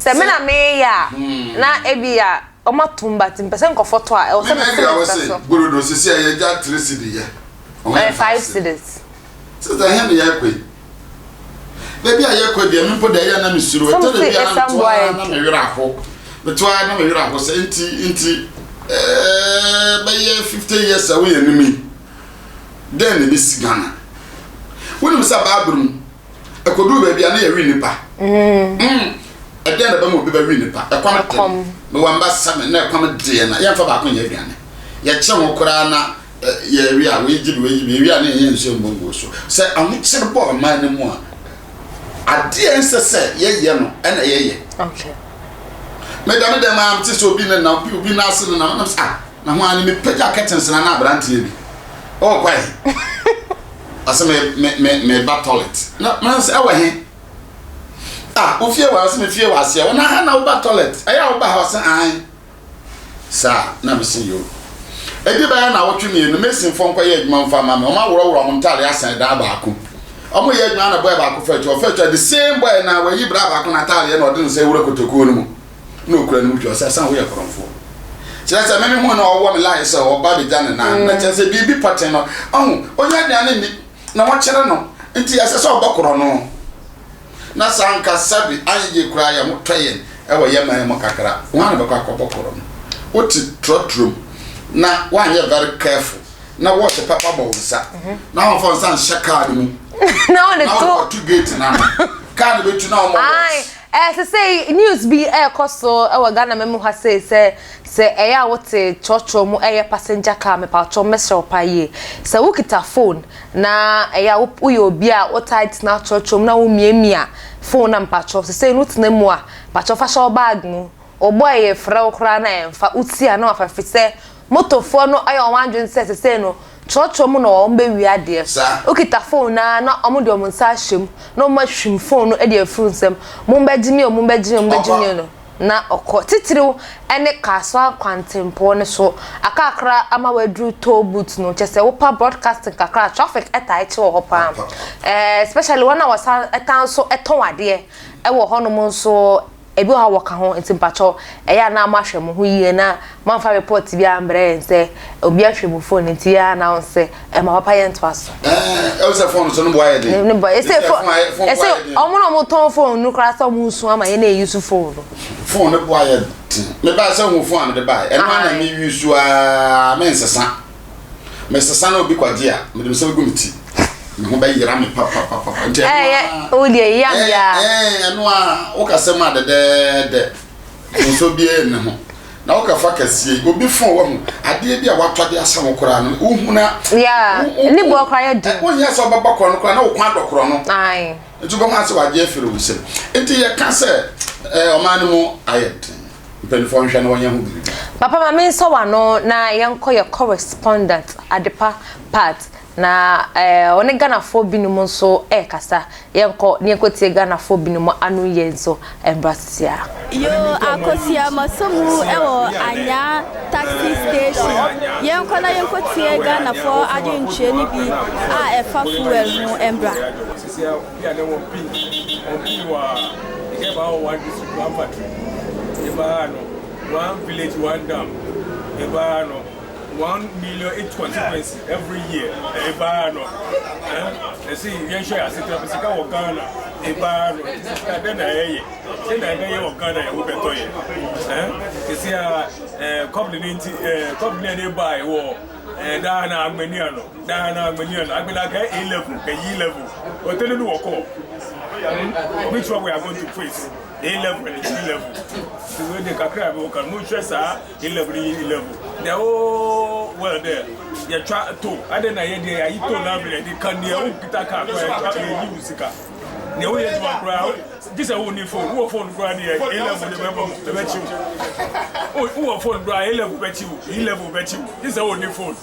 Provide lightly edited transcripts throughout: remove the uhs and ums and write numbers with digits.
Sɛ me na meyɛ a, na ebi a wɔn atom but mpɛ sɛ nkɔfɔ tɔ a, ɛwɔ sɛ mete me nsa so. Brodo sisi a yɛgya 3 cedi yɛ. Ɛyɛ 5 cedis. Sista hɛn na yɛrekɔ yi. Baabi a yɛrekɔ deɛ me mpo deɛ ɛyɛ na mesuro. Ɛtɔ da bi a na meto ara na me werɛ aho. Meto ara na me werɛ aho sɛ nti nti ɛɛ bɛyɛ 50 years a woyɛ anim yi. Dɛn na ɛbɛsi Ghana? Wonim sɛ Bible mu ɛkɔduru baabi a na yɛwe nnipa. Mm. Ɛdɛn na ɛbɛma obi bɛwe nnipa? Ɛkɔm de no. Mewɔ mba sɛ me na ɛkɔm de yɛn na yɛmfa baako nyɛ aduane. Yɛkye ho koraa na yɛwe a, wei gye bi, wei gye bi, yɛwie a na yɛnyɛ nsuo mmɔ nguo so. Sɛ ahokyere bɔ ɔman no mu a, adeɛ a ɛnsɛ sɛ yɛyɛ no ɛna yɛyɛ. Okay. Meda me dɛm a mete sɛ obi nenam, obi obi nan ase nenam, nam sɛ ah, na ho ara ne mepagya curtains na na aberanteɛ bi. Ɔwɔ kwae. Ɔsɛ me me me me ba toilet. Na me sɛ ɛwɔ he? Ah, wo fie wɔ ɔsɛ me fie wɔ aseɛ. Wɔn aha na woba toilet. Ɛyɛ a woba ha ɔsɛ an. Saa na me se yoo. Ɛdi bɛyɛ naawɔtwe mienu, masonfoɔ nkɔyɛ adwuma mfa mma me. Wɔn aworɔworɔ wɔn ntadeɛ asan dan baako mu. Wɔn yɛ adwuma na boy baako fa akyi. Ɔfa akyi a, the same boy na wayi bra baako n'ataadeɛ na ɔde ne nsa awura kotokuo no mu na okura ne mu twa. Ɔsɛ asan woyɛ korɔmfoɔ. Kyerɛ sɛ me me hu no ɔwɔ me line sɛ ɔba bɛgya ne nan. Na kyerɛ sɛ biribi pɔten no. Ɔho, ɔnya aduane nni na wɔkyere no nti ɛsɛ sɛ ɔbɔ korɔno. Na sɛ anka sɛbe anyɛ yie koraa yɛn ho tɔ yɛn wɔ yɛn man mu kakra, hwan na bɛkɔ akɔbɔ korɔ no? Wote trɔtrɔ mu na woanyɛ very careful na watch papa bɔ wo nsa na wɔmfa wo nsa nhyɛ kaa no mu na wɔde to kɔto gate no ano, kaa no bɛtu na wɔmmɔ watch. Ɛsɛ sɛ news bi ɛrekɔ so wɔ Ghana mɛmu ha sei sɛ sɛ ɛyɛ a wote trɔtrɔ mu ɛyɛ passenger car mepatwɔ mɛsrɛ wo paa yie sɛ wokita phone Na ɛyɛ a woyɛ obi a wotaa tena trɔtrɔ mu na womiamia phone na mpakyɛw sesei no wotena mu a mpakyɛw fa hyɛ wo bag mu. Wo boy refrɛ wo koraa na ɛmfa, wotie a na wafa efisɛ motofoɔ no ayɛ wɔn adwene sɛ sesei no trɔtrɔ mu na wɔn bɛwia adeɛ. Wokita phone no ara na wɔn de wɔn nsa ahyɛ mu na wɔn ahwim phone no de afiri wo nsam. Mombɛgye me o, mombɛgye me o, mombɛgye me o no. Na ɔkɔ, titiriw ne Kasoa kwantempɔn no so, akakra ama waduru toll booth no, kyerɛ sɛ wopa broadcasting kakra a, traffic taa kye wɔ hɔ paa. Eh, especially wɔn a wɔsan taa nso tɔn adeɛ wɔ hɔnom nso, ebi wɔ hɔ a wɔka ho, nti mpakyɛw, ɛyɛ a na moahwɛ mo ho yie na moamfa report biara ammrɛ yɛn sɛ obi ahwɛ mo phone nti yɛ announce sɛ ɛma papa yɛ ntoa so. Ɛɛ ɛwɔ sɛ phone so no bo ayɛ den. Ne bo ɛsɛ phone ɛsɛ ɔmo na ɔmo tɔn phone no koraa sɛ ɔmo nsu ama yɛn na eyi so phone no. Phone no bo ayɛ den. Me ba sɛ ho phone a mede bae ɛno ara na me use aa me nsesa. Me sesa na obi kwagye a mede me nsa bɛgu me ti. Me ho bɛyera me papapapa nti ɛno ara. Ɛyɛ wo deɛ yam ya. Ɛɛ ɛno ara wokasɛ mu a dɛdɛɛdɛ. Nso biara nni ho. Na woka fa kɛseɛ yi, obi fon wahu adeɛ bi a watɔ de ahyɛ ho koraa no, wohu na. Yeah, ne boɔ koraa yɛ den. Wonyɛ sɛ ɔbɛbɔ korɔ no koraa na wo kɔn adɔ korɔ no. Aye. Nti wobɛhu ase wagye afiri wo nsam. Nti yɛka sɛ ɔman no mu ayɛ den. Mpanimfoɔ nhwɛ na wɔnyɛ ho biribi. Papa ma mensɔ w'ano na yɛnkɔ yɛ correspondent Adepa part Na ɔne Ghanafoɔ binom nso rekasa. Yɛnkɔ na yɛnkɔtie Ghanafoɔ binom ano yie nso mmra sesia. Yoo Akosua maso mu wɔ Anyaa taxi station. Yɛnkɔ na yɛnkɔ tie Ghanafoɔ adwentwerɛ no bi a ɛfa fuel ho mbra. One million each constituency every year ebaa no ɛsi yɛn hwɛ asetena bi sika wɔ Ghana ebaa no sika dɛ na ɛyɛ sɛ na ɛbɛyɛ wɔ Ghana yɛ wobɛtɔ yɛ ɛn sisi a ɛɛ kɔpili ne nti ɛɛ kɔpili ne ɛde baa wɔ ɛɛ daa na agbenia no daa na agbenia no agbenia kɛ A level kɛ E level ɔtɛni no wɔ kɔ which one we are going to face A level and E level ti wei de kakra bi wɔ kan mo nhwɛ saa. 11 yi 11 the whole world dɛ yɛtwa to adɛn na yɛdeɛ yɛayi to no abrɛ de ka neɛ wonkita kaa koraa yɛtwa yɛyi wo sika neɛ woyɛ adwuma koraa gye sɛ wonni phone wowɔ phone koraa deɛ 11 de bɛbɔ mu ɛbɛkyi wo wowɔ phone koraa 11 bɛkyi wo 11 bɛkyi wo gye sɛ wonni phone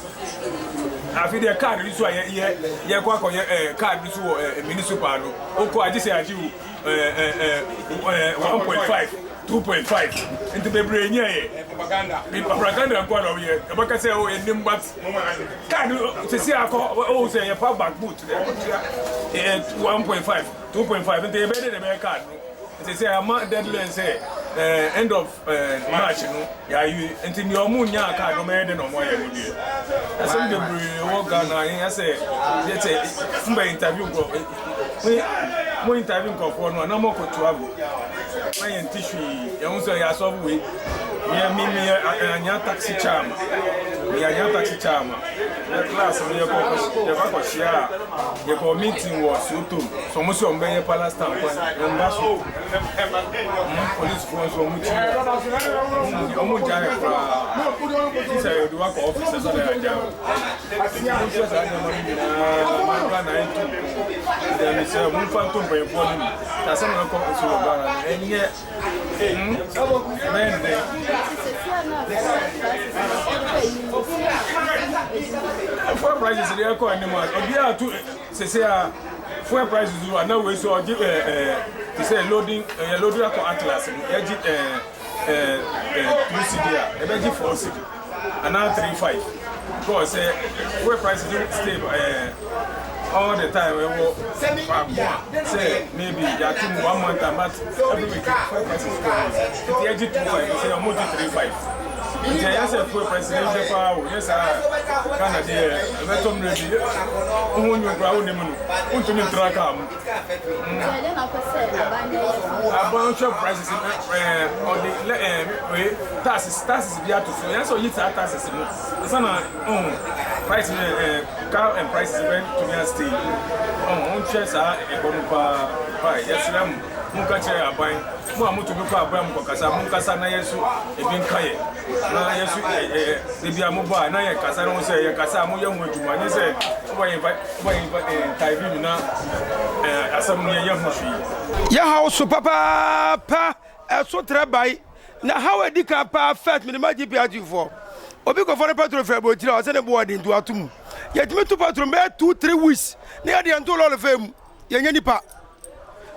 afi deɛ card bi so a yɛ yɛkɔ akɔyɛ ɛɛ card bi so wɔ ɛɛ municipal no wokɔ a gye sɛ yɛagye wo ɛɛ ɛɛ 1.5 2.5 nti bebree nyɛ yɛ propaganda nko na ɔyɛ ɛbɛka sɛ o ɛnim but kaa no sisi akɔ o sɛ yɛ pa back boot na ɛkɔtua ɛ 1.5 2.5 nti yɛbɛyɛ dɛ na ɛbɛyɛ card no nti sɛ ama deadline sɛ Ɛɛ end of ɛɛ March no yɛawie nti nea ɔmo nyaa kaa no ɔmo yɛ de na ɔmo ayɛ no deɛ asɛm bebree wɔ Ghana yɛn sɛ yɛ sɛ mo bɛ interview nkurɔfoɔ mo interview nkurɔfoɔ no a na mo kɔ travel na yɛn ti hwee yɛn ho sɛ yɛ asɔfo wei yɛ mi mi yɛ anya taxi chairman yɛ anya taxi chairman yɛ class no yɛ kɔ yɛ kɔ akɔhyia a yɛ kɔ meeting wɔ Sotom so ɔmo sɛ ɔmo bɛyɛ palace town kwan yɛn ba so. Polisifoɔ nso wɔn kyi wɔn gya yɛ koraa ti sɛ yɛde wakɔ ɔfis ɛsɛ dɛ agya o wɔn nhyɛ saa nneɛma no nyinaa wɔn Ghana ntu dɛm sɛ wɔn nfa nto mpanyinfoɔ no mu na asɛm na ɛkɔ so wɔ Ghana no ɛnyɛ bɛn dɛ. Fuel prices deɛ ɛkɔ anim a obiara to sese a fuel prices so a na wei so ɔgye ɛɛ ɛɛ te sɛ loading ɛyɛ loading akɔ atlas no yɛgye ɛɛ ɛɛ ɛɛ two cedi a ɛbɛgye four cedi anaa three five because sɛ fuel prices no stay ɛɛ all the time ɛwɔ faako a sɛ maybe yɛato mu one month but every week fuel prices kɔ nti yɛgye two five sɛ ɔmo gye three five. Nti ɛyɛ sɛ fuel price no nhwɛ paa o, nyɛ saa a Ghana deɛ ɛbɛtɔ mmerɛ bi wo ho nwo koraa wonnim no, wontumi ntra kaa mu. Aban hwɛ prices no ɛɛ ɔde lɛ ɛɛ wei taxes taxes bi ato so, ɛyɛ sɛ ɔyi saa taxes no ansa na ɔn price no ɛɛ car and prices bɛ tumi astay ɔn ɔnhwɛ saa ɛhɔ no paa paa yɛsrɛ mo monka kyerɛ aban. Mo a motumi kɔ abura mu kɔkasa, monkasa na yɛn nso ebi nka yɛ. Na yɛn nso ɛ ɛ ebi a mobɔ a na yɛn kasa no ho sɛ yɛn kasa a moyɛ ho adwuma nyɛ sɛ woba yɛn ba woba yɛn ba ɛɛ ntae bi mu na ɛɛ asɛm no yɛnyɛ ho hwee. Yɛ haw so papaapa ɛso trɛ bae na haw a edi kan paa first mede ma GPRT foɔ obi kɔfa no petrol firi aburokyire a ɔsɛ ne bo ɔden nti wato mu yɛtumi to petrol bɛyɛ 2 3 weeks na yɛde yɛn to lɔre fɛ mu yɛnyɛ nipa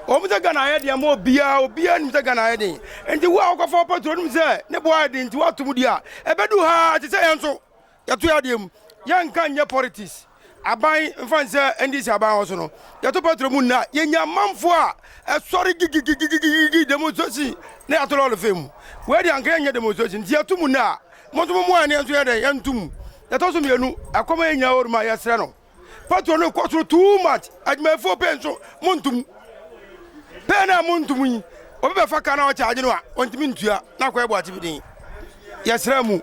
wɔn sɛ Ghana ayɛ den ama obiara obiara nim sɛ Ghana ayɛ den nti wo a wokɔfa petrol nim sɛ ne bo ayɛ den nti woato mu di a ɛbɛdu ha te sɛ yɛn nso yɛto yɛ adeɛ mu yɛnka nyɛ politics aban mfa nsɛ NDC aban wɔ so no yɛto petrol mu nna yɛnya amanfoɔ a ɛsɔre gigigigigigi demonstration na yɛato lɔre fɛ mu wei deɛ anka yɛnyɛ demonstration nti yɛto mu nna a mo nso mo mmoa yɛn nso yɛ dɛn yɛnto mu yɛtɔ so mmienu ɛkɔm a yɛnya wɔ mu a yɛsrɛ no Petrol no kɔ soro too much. Adwumayɛfoɔ pay nso montom. Pay no a montom yi, obi bɛfa ka na ɔkyagye no a, ɔntumi ntua na akɔyɛ boakye bi den. Yɛsrɛ mu,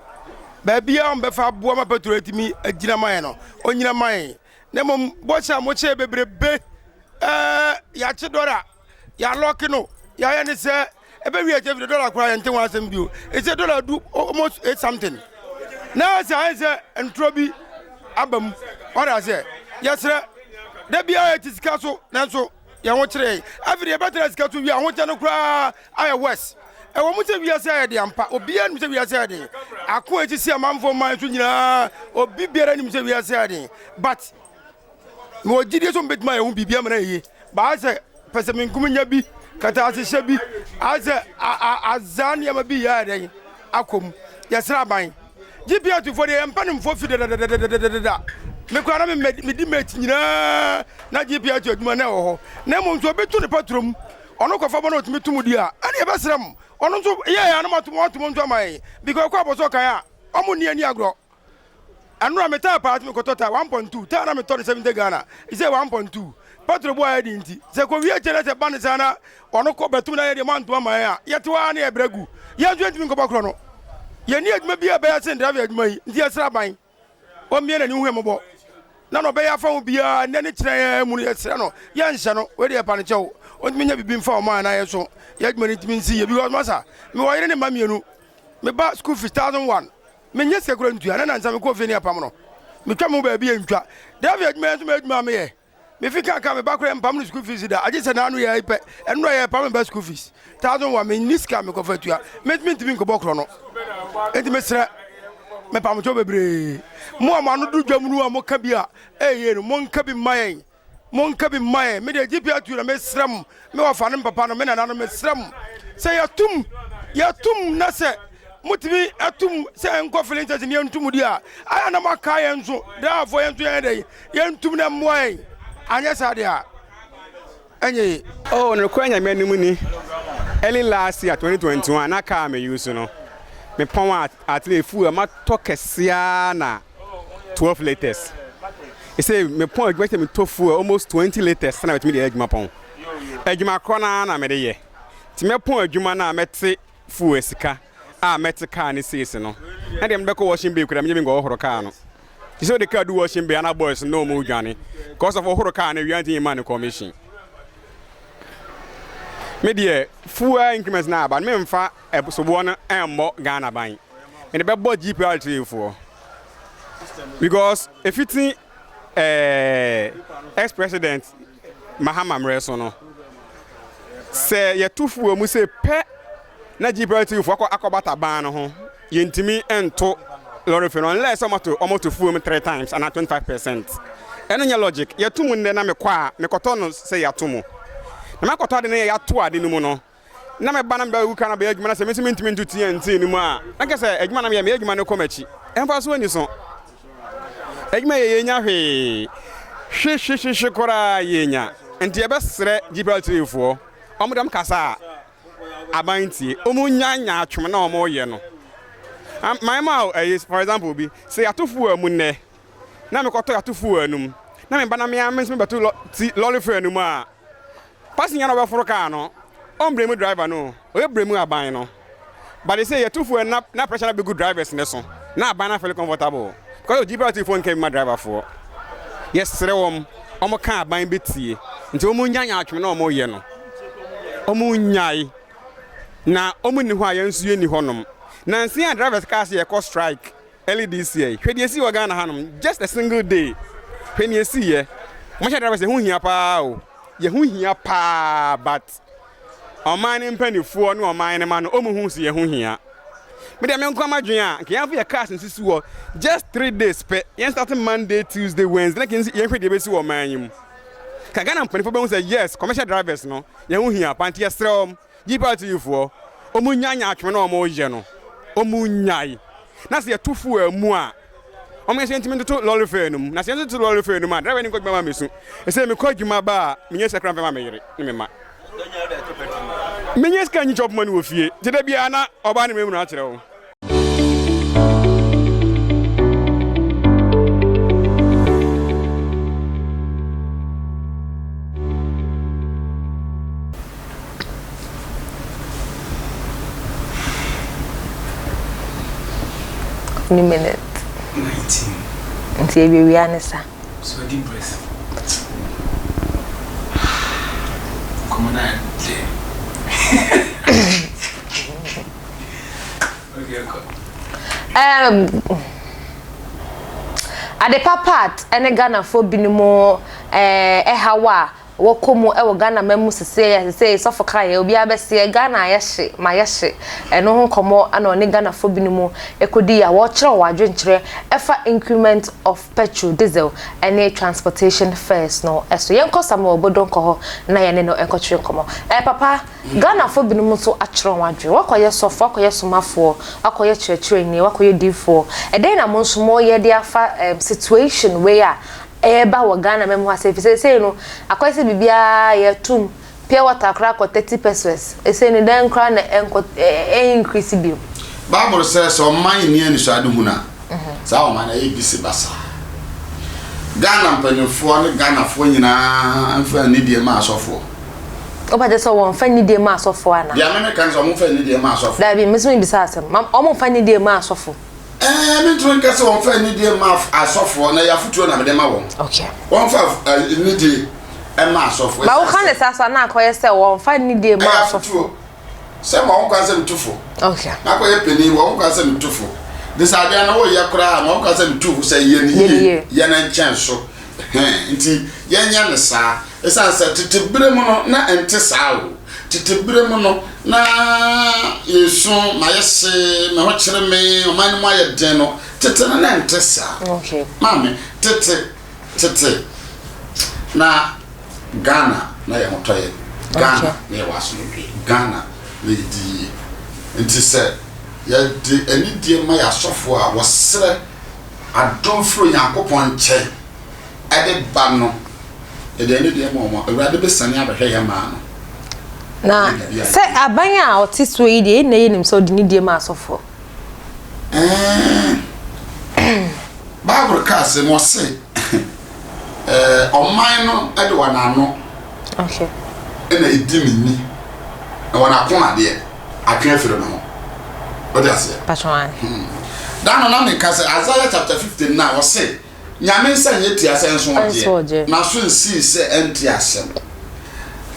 baabiara ɔmbɛfa aboa ma petrol atumi agyina ma yɛn no, ɔnyina ma yɛn. Na mmom bɔhyɛ a mohyɛɛ bebrebe, ɛɛ yɛakye dɔla. Yɛalɔke no, yɛayɛ ne sɛ ɛbɛwie akyɛ firi dɔla koraa yɛnte ho asɛm bio. Ɛsɛ dɔla du almost eight something. Na sɛ ayɛ sɛ ntorɔ bi aba mu. Ɔde aseɛ yɛsrɛ da biara yɛte sika so nanso yɛn ho kyerɛ yɛn. Afei deɛ yɛbɛtena sika so wie ahokyɛ no koraa ayɛ worse. Ɛwɔ mu sɛ wiase ayɛ den ampa, obiara nim sɛ wiase ayɛ den. Ako a ɛsisi amanfoɔ man so nyinaa, obi biara nim sɛ wiase ayɛ den. But Mewɔ gyidie sɛ wɔbɛtumi ayɛ ho biribi ama no ayɛ yie. But ayɛ sɛ pɛsɛmenkominya bi, kɛtɛasehyɛ bi, ayɛ sɛ azaa nneɛma bi yɛ ayɛ dɛn akɔ mu. Yɛsrɛ aban. GPS foɔ deɛ yɛn mpanimfoɔ fi dadadadadadada. Me koraa na medi mate nyinaa na GPS adwuma na ɛwɔ hɔ. Na mmom sɛ obi to ne patro mu, ɔno kɔfa bɔ na ɔtumi to mu di a, ɛne yɛbɛsrɛ mo. Ɔno nso yɛyɛ a na moato mo nso ama yɛn. Because ɛkɔ abɔ sɛ ɔkan a, ɔmo nni ani agorɔ. Ɛnora me taa paa tumi kɔtɔ taa 1.2 taa na metɔ no 70 Ghana ɛsɛ 1.2 petrol bo ayɛ den nti sɛ kɔ wie kyɛ na sɛ ba ne saa na ɔno kɔ bɛtum na yɛ deɛ moanto ama yɛn a yɛte hɔ ara ne yɛbrɛ gu yɛn nso yɛntumi nkɔbɔ korɔ no yɛnni adwuma bi a ɛbɛyɛ sen driver adwuma yi nti yɛsrɛ aban ɔmmie n'ani hu yɛn mmɔbɔ na na ɔbɛyɛ afa ho biara nnɛ ne kyerɛ yɛn mu no yɛsrɛ no yɛnhyɛ no wei deɛ yɛpa no kyɛw ɔntumi nyɛ biribi mfa ɔman na yɛn so yɛ adwuma no ntumi nsi yɛ because masa mewɔ yere ne mma mmienu meba school fees 1001 Menyɛ sika kura ntua na nansa mekɔɔ fie ne apam no. Metwa me ho baabi a ntwa. Driver adwuma yi nso m'adwuma a meyɛ. Mefi kaa kaa me ba koraa mpam no school fees da agye sɛ n'ano yɛ pɛ. Ɛnora yɛ pam me ba school fees. 1001 menni sika a mekɔfa tua. Mentumi ntumi nkɔbɔ korɔ no. Enti mesrɛ mepamkyɛw bebree. Mo a mo ano do dwam no a moka bi a ɛyɛ no monka bi mma yɛn. Monka bi mma yɛn. Me deɛ GP atu na mesrɛ mo, me wɔfa ne papa no, me nana no, mesrɛ mo sɛ yɛtum, yɛtum na sɛ motumi atum sɛ nkɔ filling station yɛntum di a, ayɛ na moaka yɛn nso, driverfoɔ yɛn nso yɛn dɛ, yɛntum na mmoa yɛn, anyɛ saa deɛ a, ɛnyɛ ye. Oh, nokorɛ Nyame anim ni, Early last year 2021 na car me use no me pɔn a at least fuel matɔ kɛseɛ ara na 12 litres. Ɛsɛ me pɔn adwuma sɛ metɔ fuel almost 20 litres na metumi de yɛ adwuma pɔn. Adwuma korɔ no ara na mede yɛ. Nti mɛpɔn adwuma no a mɛte fuel sika a mɛte car no sees no na deɛ mede bɛkɔ washing bay koraa menyɛ bi nkɔhohoro car no. Te sɛ wode car du washing bay a na boys no na wɔn redwane because of wohoro car no wie a ntumi mma no commission. Me deɛ fuel increment no aba no memfa soboɔ no mmɔ Ghana ban. Mede bɛbɔ GPRTA foɔ because ɛfiti eh, ex-president Mahama mmerɛ so no, sɛ yɛto fuel mu sei pɛ na GPRTU foɔ akɔ akɔbata ban no ho, yɛntumi nto lorry fare no unless wɔato wɔto fuel mu 3 times anaa 25 percent. Ɛno nyɛ logic. Yɛto mu nnɛ na mekɔ a, mekɔtɔ no sɛ yɛato mu. Na makɔtɔ ade no yɛ yɛato ade no mu no, na meba na mebɛgu car no abɛyɛ adwuma na sɛ me nso mentumi nto TNT no mu a, na kyerɛ sɛ adwuma na meyɛ, meyɛ adwuma no kɔ m'akyi. Mfasoɔ nni so. Adwuma yɛ yɛnya hwee. Hwe hwe hwe hwe koraa yɛnya. Nti yɛbɛsrɛ GPRTA foɔ, wɔn deɛ wɔn kasa a, aban ntie. Wɔn nya nyaatwom na wɔn yɛ no. My ma ɛyi for example bi, sɛ yɛato fuel mu nnɛ, na mekɔtɔ yɛato fuel no mu, na meba na me ara me nso mebɛto lɔ ti lɔre fuel no mu a, Passenger na ɔbɛforo car no, ɔmbrɛ mu driver no o, ɔbɛbrɛ mu aban no. But they say yɛtu fuel na na pressure no abɛgu drivers no so, na aban no afeel comfortable. Because of GPRT foɔ nka bi ma driver foɔ. Yɛsrɛ wɔn, wɔn ka aban bɛtie. Nti wɔn nya nyaatwom na wɔn yɛ no. Wɔn nyae. Na wɔn nni hɔ a yɛn nso yɛnni hɔ nom. Nansa a drivers kaa sɛ yɛkɔ strike, Early this year yi, hwɛ deɛ esii wɔ Ghana hanom, just a single day, hwɛ nea esiiɛ. Commercial drivers yɛn ho hia paa o, yɛn ho hia paa but ɔman no mpanimfoɔ ne ɔman no ma no, wɔn hu sɛ yɛn ho hia. Me deɛ me nko ara m'adwene a, nka yɛn afo yɛ cars nsisi hɔ just 3 days pɛ, yɛn start Monday, Tuesday, Wednesday, na yɛn hwɛ deɛ ebesi wɔ ɔman yi mu. Ka Ghana mpanimfoɔ bɛhu sɛ yes, commercial drivers no, yɛn ho hia paa nti yɛsrɛ wɔn. GPRTU foɔ, wɔn nya nyaatwom na wɔn yɛ no, wɔn nyae. Na sɛ yɛto fuel mu a, wɔn yɛ sɛ yɛntumi ntoto lorry fare no mu. Na sɛ yɛntoto lorry fare no mu a, driver ni nkɔ adwuma ma mesu. Ɛsɛ mekɔ adwuma ba a, menyɛ sika koraa mfa ma me yere ne me mma. Menyɛ sika nyi chop money wɔ fie. Nti da biara na ɔbaa ne mɛmunu akyerɛ wo. Ni minute. 19. Nti ewiawia ne sa. So deep breath. Nkɔmɔ na de. Okay, okay. Adepa part ne Ghanafoɔ binom eh, haw a wɔkɔ mu wɔ Ghana man mu sesei a sesei sɔfo ka yɛ obiara bɛseɛ Ghana ayɛ hye ma yɛ hye ɛno ho nkɔmmɔ na ɔne Ghanafoɔ binom kɔdi a wɔrekyerɛ wɔn adwenkyerɛ ɛfa increment of petrol, diesel ne transportation fares no so. Yɛnkɔ Samuel Bodo nkɔ hɔ na yɛne no nkɔtwe nkɔmmɔ. Eh papa, Ghanafoɔ binom nso akyerɛ wɔn adwene. Woakɔyɛ sɔfo, woakɔyɛ somafoɔ, woakɔyɛ kyerɛkyerɛni, woakɔyɛ diifoɔ. Ɛdɛn na mo nso moyɛ de afa eh, situation wei a ɛreba wɔ Ghana man mu ha sɛ, ɛfiri sɛ seesei no akɔyɛ sɛ biribiara yɛtom pure water koraa kɔ 30 pesewas, seesei no dɛn koraa na ɛnkɔ ɛ increase bio. Bible sɛ, sɛ ɔman nni anisoadehunu a, saa ɔman no ɛyɛ bisi basaa. Ghana mpanimfoɔ ne Ghanafoɔ nyinaa mfa anidie mma asɔfoɔ. Wopɛ kyerɛ sɛ wɔmfa anidie mma asɔfoɔ anaa? Deɛ me meka ne sɛ wɔmfa anidie mma asɔfoɔ. Daabi, me nso mebisa asɛm. Wɔmfa anidie mma asɔfo. Ɛɛ, mentumi nka sɛ wɔmfa anidie mma asɔfoɔ, na ɛyɛ afotuo na mede ma wɔn. Okay. Wɔmfa anidie mma asɔfoɔ. Ba woka ne saa so a na akɔyɛ sɛ wɔmfa anidie mma asɔfoɔ. Ɛyɛ afotuo. Sɛ ma wɔn kwan sɛ metu fo. Okay. Makɔyɛ panin, wɔn kwan sɛ metu fo. De sɛ adeɛ no woyɛ koraa ma wɔn kwan sɛ metu fo sɛ yɛ ne yie, yɛ ne nkyɛn so. Hɛn, nti yɛnyɛ ne saa. Ɛsiane sɛ tete berɛ mu no na ɛnte saa o. Tete berɛ mu no na yɛsu, mayɛ hye, me ho kyere me, ɔman no mu ayɛ den no, tete no na ɛnte saa. Okay. Maame, tete, tete na Ghana na yɛn ho tɔ yɛn. Ghana na yɛwɔ asomdwoe. Ghana na yɛdi yie. Nti sɛ yɛde anidie ma yɛn asɔfoɔ a wɔsrɛ adom firi Onyankopɔn nkyɛn de ba no, yɛde anidie ma wɔn a, Awurade bɛsiane abɛhwɛ yɛn man no. Na sɛ aban a ɔte soɔ yi deɛ, yɛn nyinaa yɛnim sɛ ɔde ne die ma asɔfoɔ. Ɛɛ, Bible ka asɛm, ɔse, ɛɛ, ɔman no de wɔn ano okay. na edi me ni, na wɔn akoma deɛ atwe afiri me ho. Wode aseɛ? Patron. Da no na meka sɛ Isaiah chapter 59 ɔse Nyame nsa nyɛ tia sɛ nso ɔgyeɛ, n'aso nsii sɛ ɛnte asɛm.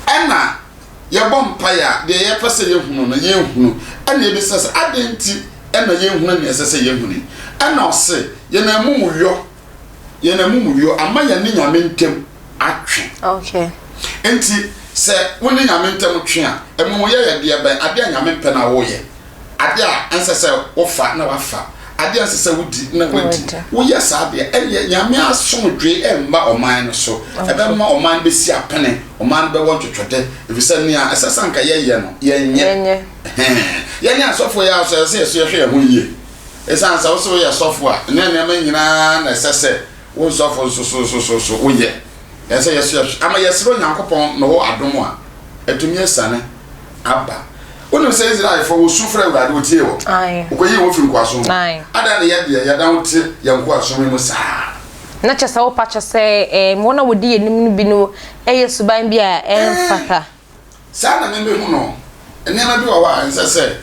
Ɛna yɛbɔ mpaeɛ a, deɛ yɛpɛ sɛ yɛhunu no, yɛnhunu. Ɛna yɛbisa sɛ, adɛn nti na yɛnhunu deɛ ɛsɛ sɛ yɛhunu yi? Ɛna ɔse, yɛn amumuyɔ, yɛn amumuyɔ ama yɛne Nyame ntam atwe. Okay. Nti, sɛ wo ne Nyame ntam twe a, amumuyɛ yɛ deɛ bɛn? Adeɛ a Nyame mpɛ na woyɛ. Ade a ɛnsɛ sɛ wofa na wafa, ade a ɛnsɛ sɛ wodi na wadi. Woyɛ saa deɛ, ɛnneɛ Nyame asomdwoe remma ɔman no so. Ɛbɛma ɔman no bɛsi apene, ɔman no bɛwɔ ntwetwɛdɛ, ɛfiri sɛ nea ɛsɛ sɛ anka yɛyɛ no, yɛnyɛ. Ɛhɛn. Yɛne asɔfoɔ yi ara nso, ɛsɛ sɛ yɛso yɛhwɛ yɛn ho yie. Ɛsiane sɛ wo sɛ woyɛ sɔfo a, ɛnyɛ nneɛma nyinaa na ɛsɛ sɛ wo nsɔfo nso so so so so woyɛ. Ɛsɛ sɛ yɛso yɛhwɛ. Ama yɛsrɛ Onyankopɔn ne hɔ adom a, atumi asiane aba. Wonim sɛ Israelfoɔ wɔsu frɛ Awurade, ɔtiee wɔn. Ɔkɔyii wɔn firii nkoasom mu. Adɛn na yɛn deɛ, yɛda ho te yɛn nkoasom mu saa? Na kyerɛ sɛ wopa kyɛ sɛ wɔn a wɔdi yɛn anim no bi no yɛ suban bi a ɛmfata. Saa na memehu no. Nneɛma bi wɔ hɔ a ɛnsɛ sɛ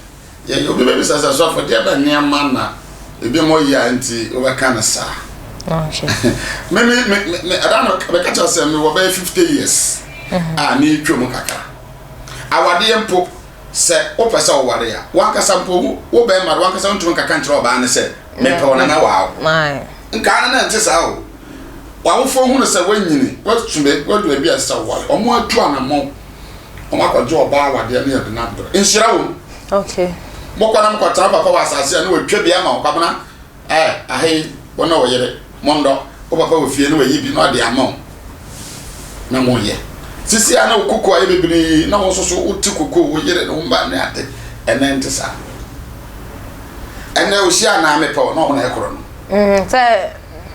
yɛyɛ. Obi bɛbisa sɛ, Sɔfo, deɛ bɛn nneɛma na ebinom yɛ a nti wobɛka no saa? Me, me, me, me, ɛda no, meka kyerɛ sɛ mewɔ bɛyɛ 50 years a meretwa mu kakra. Awadeɛ mpo, sɛ wopɛ sɛ woware a, w'ankasa mpo, wo, wo bɛrima de, w'ankasa wontumi nkaka nkyerɛ ɔbaa no sɛ, mepɛ wo na mɛwaa wo. Nkaa no na ɛnte saa o. W'awofoɔ hunu sɛ woanyini, woasu baabi, woadu baabi a ɛsɛ sɛ woware. Wɔn atu anammɔn, wɔn akɔgye ɔbaa awadeɛ na yɛde no abrɛ. Nhyira wɔ mu. Okay. Mokɔ na mokɔtena papa wɔ asase a na watwa bi ama wo, Kwabena. Ɛɛ, aha yi, wo ne wo yere, monnɔ. Wo papa wɔ fie na wayi bi na ɔde ama wo na moyɛ. Sisi a na wo koko ayɛ bebree na wo nso so wote koko, wo yere ne wo mma ne ade. Ɛnnɛ nte saa. Ɛnnɛ ohyia anaa mepɛ wo na ɔmo na ɛkorɔ no. Mm, sɛ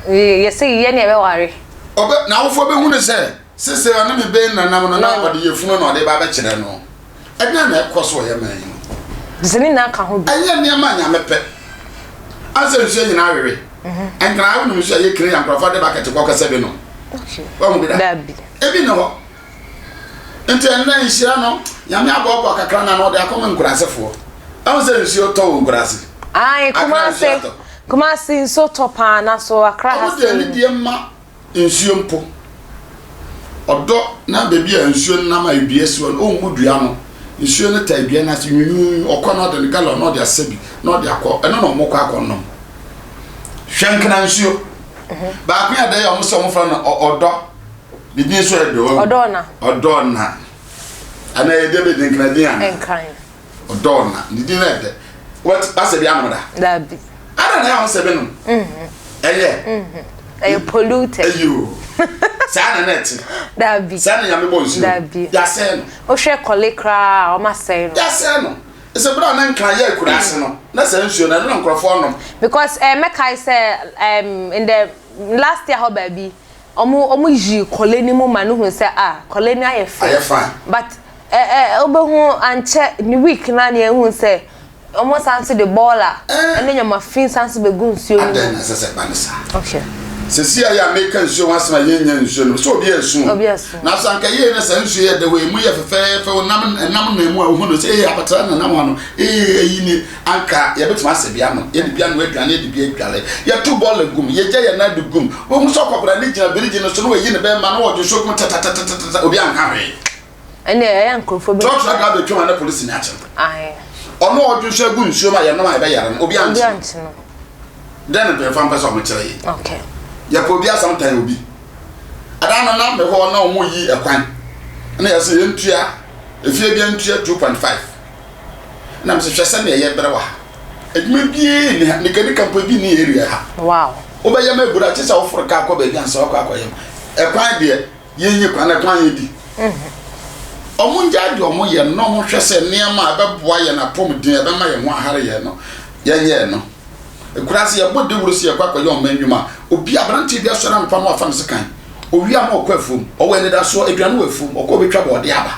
yɛsɛ yɛ ne ɛbɛware. Ɔbɛ, n'awofoɔ bɛhu no sɛ sese ɔne me bɛn nanam no na ɔde yafunu na ɔde ba abɛkyerɛ no. Ɛdeɛn na ɛkɔ so wɔ yɛn man yi mu? Sɛ ne nyinaa ka ho bi. Ɛnyɛ nneɛma a Nyame pɛ. Ansa nsuo nyinaa wewe. Mhm. Nkran wonom nsuo a ɛyɛ kiri a nkurɔfoɔ de bucket kɔ kɛsɛ bi nom. Wahu bi da? Dabi. Ebi ne hɔ. Nti ɛnnɛ nhyira no, Nyame aboaboa kakra na na ɔde akɔma nkurasefoɔ. Ɛho sɛ nsuo tɔ wɔ nkurase. Ae, Kumase. Kumase nsuo tɔ paa na so Accra ha sei. Ɔmo de anidie ma Nsuo mpo, ɔdɔ na baabi a nsuo no nam a dua si hɔ no, ɔmmu dua no. Nsuo no taa dua no ase nwunwunwunu, ɔkɔ na ɔde ne galɔn na ɔde asɛ bi na ɔde akɔ, ɛno na wɔkɔ akɔnom. Hwɛ nkena nsuo. Baako yɛ dɛ yɛ wɔn sɛ wɔfrɛ no ɔdɔ. Ne din nso yɛ dɔ. Ɔdɔ na. Ɔdɔ na. Ɛna yɛ dɛ bɛ di nkena din ana? Nkran. Ɔdɔ na. Ne din na yɛ dɛ. Wasɛ bi anom da? Dabi. Ada na ɛyɛ sɛ bi nom. Mhm. Ɛyɛ. Mhm. Ɛyɛ polluted. Ɛyɛ o. Saa na na ɛte. Dabi. Saa na Nyame bɔ nsuo. Dabi. Yasɛe no. Wohwɛ kɔle koraa a, wɔn asɛe no. Yasɛe no. Ɛsɛ bere a na nkran yɛ akuraase no, na saa nsuo no, ɛno na nkurɔfoɔ nom. Because eh, mɛkae sɛ um, in the last year hɔ baabi, ɔmo ɔmo yii kɔle no mu ma no hu sɛ ah, kɔle no ayɛ fɛ. Ayɛ fine. But eh, eh, wobɛhu ankyɛ ne week na nea ehu sɛ Wɔn san nso de bɔɔla ne nneɛma fi san nso bɛgu nsuo no mu. Adɛn na ɛsɛ sɛ ɛba no saa? Okay. Sɛsi a yɛ a meka nsuo ho asɛm a yɛnnya nsuo no, sɛ obi asu o. Obi asu. Nanso anka yei ne saa nsuo yɛ dɛ hɔ, emu yɛ fɛfɛɛfɛ, wonam ɛnam nam mu a wohu no sɛ ee apataa na nam ha no, ee eyi ni, anka yɛbɛtumi asɛ bi anom, yɛde bi anoa aduane, yɛde bi adwale, yɛto bɔɔla gum, yɛgya yɛn nan de gum, wohu sɛ ɔkɔbra ne gyina birigyi no so na wayi ne bɛmma na ɔdwe nsuo gum tatatatatata, obi anka hwee. Ɛnna ɛyɛ nkurɔfoɔ bi. Trɔtrɔ kaa bɛtwam a na polisi ni akye no. Ae. Ɔno a ɔdwe nso agu nsuo mu a yɛnom a yɛbɛyare no, obi Obi ankye no. ankye no. Dɛn na mpanyinfoɔ mpɛ sɛ wɔn kyerɛ yɛ? Okay. Yɛpɛ obi asɛm tan obi. Ɛda no na mehɔ na wɔn yi ɛkwan. Ɛna yɛsɛ yɛntua, efie bi ntua 2.5. Na mesɛ hwɛ sɛnea yɛbrɛ wɔ ha. Adwuma biara nni ha, nikanika mpo ebi nni area ha. Wow. Wobɛyɛ ma abura kye sɛ woforo kaa kɔ baabi ansa wakɔ akɔyɛ. Ɛkwan deɛ Yɛnyi kwan na kwan yɛ di. Wɔn ngyae deɛ wɔn yɛ no na wɔn hwɛ sɛ nneɛma a ɛbɛboa yɛn apɔmuden, ɛbɛma yɛn ho ahare yɛn no, yɛnyɛ no. Ekuraase yɛbɔ dawuro sɛ yɛkɔ akɔyɛ ɔman nnwuma a, obi aberanteɛ bi asɔre anɔpa na wafa ne sekan, owia na ɔkɔ afuom, ɔwɔ anidasoɔ, aduane wɔ afuom, ɔkɔ ɔbɛtwa bɔɔdeɛ aba.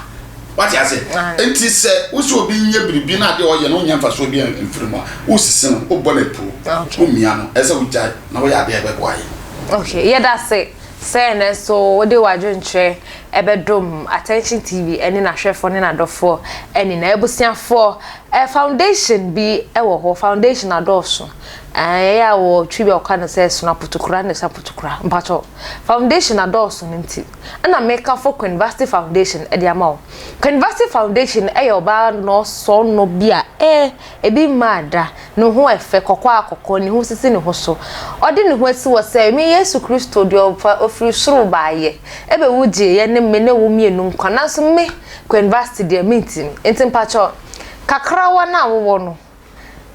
Wate ase? Enti sɛ wosɛ obi nyɛ biribi na adeɛ ɔyɛ no wonya mfasoɔ bi mfiri mu a, wosisi no, wobɔ no apuo, womia no, ɛsɛ sɛ wogyae na woyɛ adeɛ a ɛbɛboa yɛn. Okay, yɛda ase sɛ ɛnnɛ nso wode w'adwenkyerɛ ɛbɛdom Attention TV ne n'ahwɛfoɔ ne n'adɔfoɔ nyinaa. Abusuafoɔ, eh, foundation bi wɔ hɔ, foundation adɔɔso. Eh, yɛyɛ a wɔ twi bi a wɔka no sɛ sono apotukura ne sapotukura. Mpakyɛw, foundation adɔɔso no nti, ɛna mekafo Queen Vasti Foundation de ama wo. Queen Vasti Foundation yɛ ɔbaa nɔɔsɔɔnɔ bi a, eh, ebi mmaa da. Ne ho ɛfɛ, kɔkɔɔ a kɔkɔɔ, ne ho sisi ne ho so. Ɔde ne ho asi hɔ sɛ, Me Yesu Kristo, deɛ ɔfa, ɔfiri soro baeɛ, ɛbɛwu gyee yɛn ne me ne wo mmienu nkwa, nanso me, Queen Vasti deɛ, mentumi. Enti mpakyɛw, kakrawa no a wowɔ no,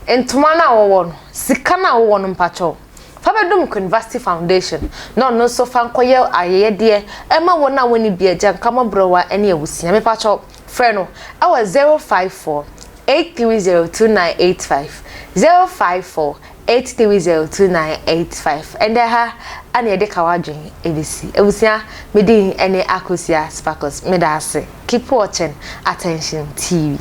ntoma no a wowɔ no, sika no a wowɔ no, mpakyɛw, fa bɛdom Queen Vasti Foundation, na ɔno nso fa nkɔyɛ ayɛyɛdeɛ ɛma wɔn a wɔnni bi, agyanka, mmɔborɔwa ne abusua. Mepakyɛw, frɛ no ɛwɔ 054 830 2985, 054 830 2985. Ɛndɛ ha ana yɛde ka w'adwen ɛbɛsi. Abusua, me din ɛne Akosua Sparkles. Meda ase. Keep watching Attention TV.